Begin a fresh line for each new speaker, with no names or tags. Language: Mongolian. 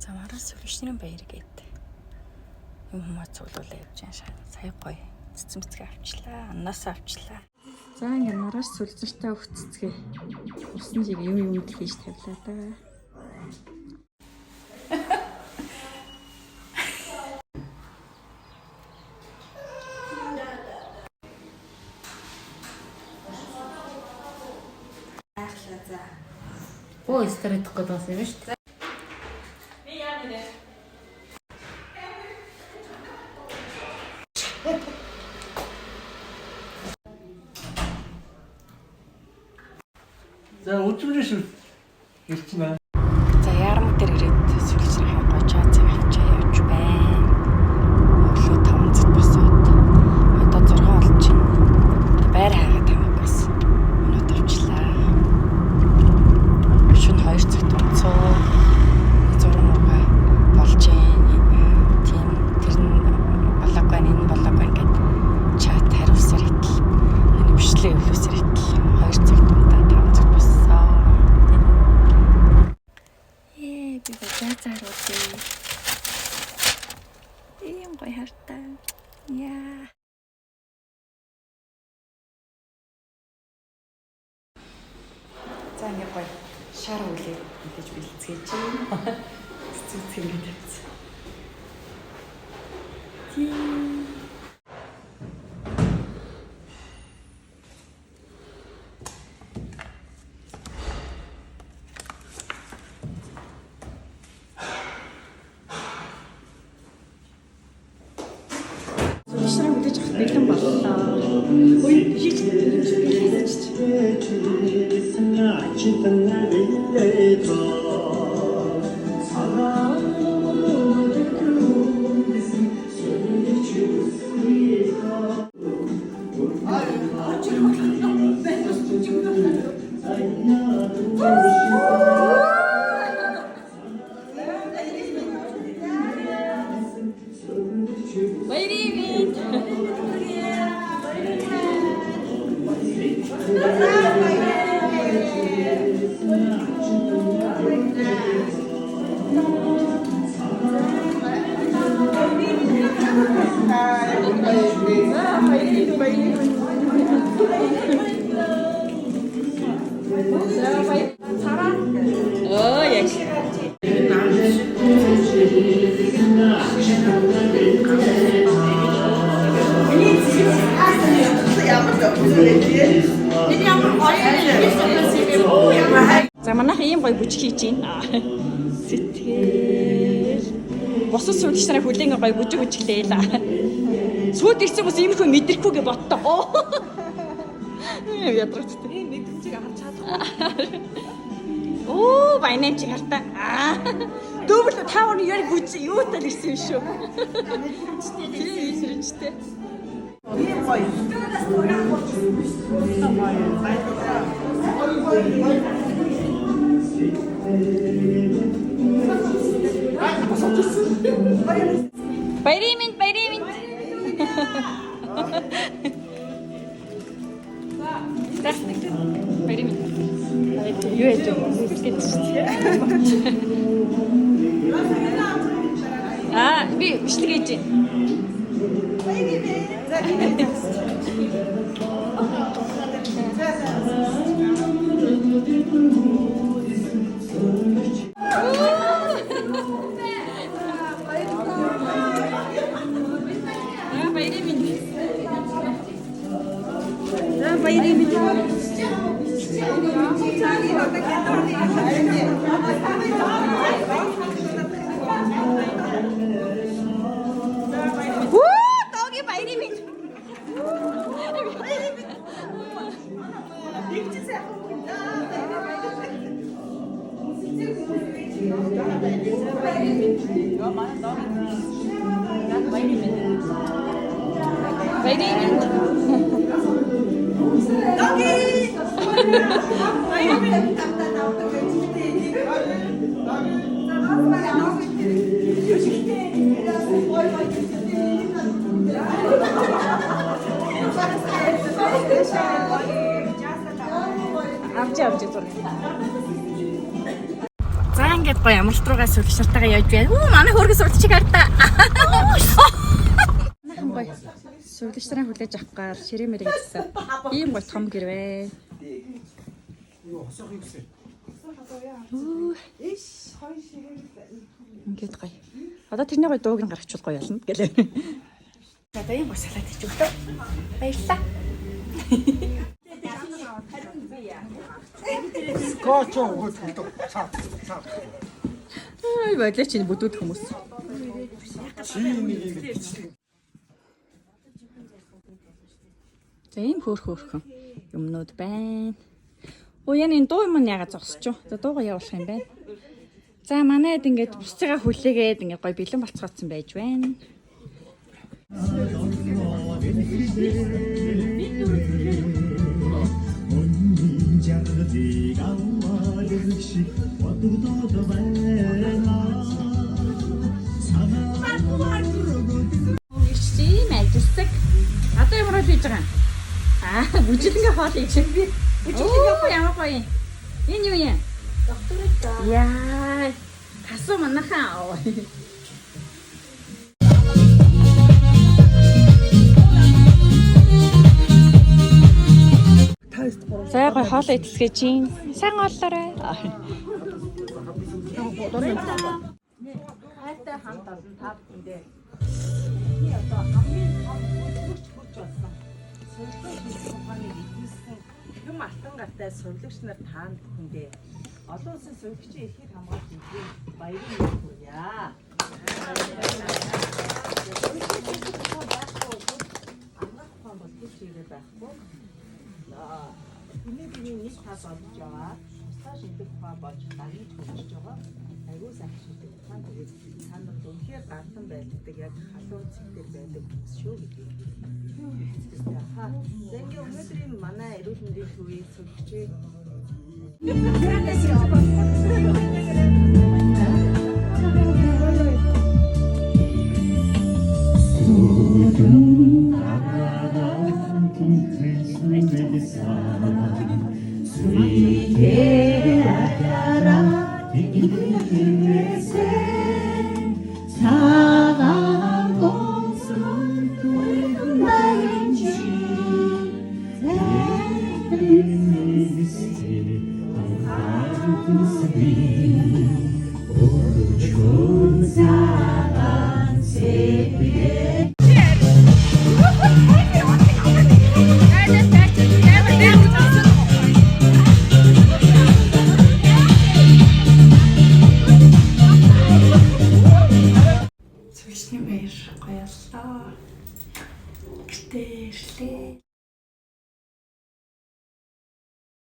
За, маргааш сүүлчнэрийн баяр гээд юм хүмүүс цуглуулаа явж байгаа шаа. Сая гоё цэцэн бэцгээ авчлаа. Аннаас авчлаа. За, ингээ маргааш сүлжээртэй өгч цэцгээ. Усан чиг юм юм хийж тавилаа да.
Өө, стресс гэдэг байсан юм шүү дээ.
За, өчмөр шүү. Ирчихнэ.
За, яармаг дээр ирээд сүлжээрийн гожаа цаг авчаа явж байна. Өглөө 5 цаг босоод одоо 6 болж байна. Байр хайгаад тамаг бас өнөт авчлаа. Шөнө 2 цагт унцуу. 6 мурга болж байна. Тийм, тэр нь болоог байна, энэ нь болоог байна гэд чат хариулсаар итэл. Энэ бичлэг өвлөөсөр итэл 2 цагт унтаа 5 цаг боссон. Ээ, би бажаа заруулъя. Ийм гоё хартай. Яа. За, ингэ гоё шар үлээ үлээж бэлцгээе чи. Цэцэг ингэ тавьсан. Тийм. Сүлжээ хүлээж авах бэлэн боллоо. Ой, хийж чи. Баярын минь. Оо, яг. За, манайх ийм гоё бүжиг хийж байна. Сэтгэл. Бусад суугч нараа хүлээн гоё бүжиг бүжиглээ л. Сүйд ирсэн хүмүүс иймэрхүү мэдрэхгүй гэж боддог. Ядрагчтай.
Энэ мэдрэмжийг харж чадахгүй.
Оо, баянаа чи хартаа. Аа. Дүүбэл та нар яг бүжиг юутай л ирсэн юм шүү. Тийм, мэдрэмжтэй.
Тийм гоё.
Баярын минь, баярын минь. За, баярын минь. Юу яаж вэ? Гэж шүү дээ. Аа, би бичлэг хийж байна. За, баярын минь.
За, баярын минь.
Үу, доги баярын минь. Баярын минь.
Доги. Баярын минь тавтаа тавтаа гэж хэлдэг. За, манай доги. Юу шигтэй. Гой гой.
Чи авч зураг.
За, ингээд гоё амралт руугаа сүүлч шартагаа явж байна. Үу, манай хөөргөн суулчиг хартаа. Манайхан гоё. Сүүлч нарын хүлээж авах гар ширээ мэрэг гэсэн. Ийм гоё том гэрвэ. Ингээд гоё. Одоо тэрний гоё дууг нь гаргачихвал гоё болно гэлээ. Одоо ийм гоё салат хийж өглөө. Баярлалаа.
Скотч өгөөд төлдөг. Цаа цаа.
Ай, бодлоо чинь бүдүүд хүмүүс.
Чи нэг юм бичлэг.
За, ийм хөөх хөөхөн юмнууд байна. Оо, яна, энэ дуу юм нь яга зогсож. За, дуугаа явуулах юм байна. За, манайд ингээд бусцыгаа хүлээгээд ингээд гоё бэлэн болцгооцсон байж байна. Ирсэн ажилласаг. Одоо ямар хоол хийж байгаа юм? Аа, бүжиглэнгээ хоол хийж байна би. Бүжиглэнгээ ямар гоё юм. Энэ юу юм? Доктортой. Яа. Тасуу манайхан. За, гоё хоол идэлсгэж чинь. Сайн хооллоорой.
Хайртай хамт олон та бүхэндээ. Миний одоо хамгийн том төлөвч хүрч болсон. Сурлагын шийдэх ухааныг эзэмсэн хэм алтан гартай сурлагч нар та бүхэндээ олон улсын сурлагчийн эрхийг хамгаалж эдгээр баярын мэнд хүргье. Сурлагчийн шийдэх ухаан байхгүй бол амрах ухаан бол тэр чигээр байхгүй. Миний биеийн нэг тал олж яваад тусдаа шийдэх ухаан болж дагаж хөгжиж байгаа. Аягүй сайхан шийдэх ухаан, тэгээд та нар үнэхээр ганцхан байлдаг, яг халуун цэгтэр байдаг хүмүүс шүү гэдгийг. За, ингээ өнөөдрийн манай эрүүл мэндийн төвийн сувилчээ
Сүүлчний баяр гоёлоо. Гэртээ ирлээ.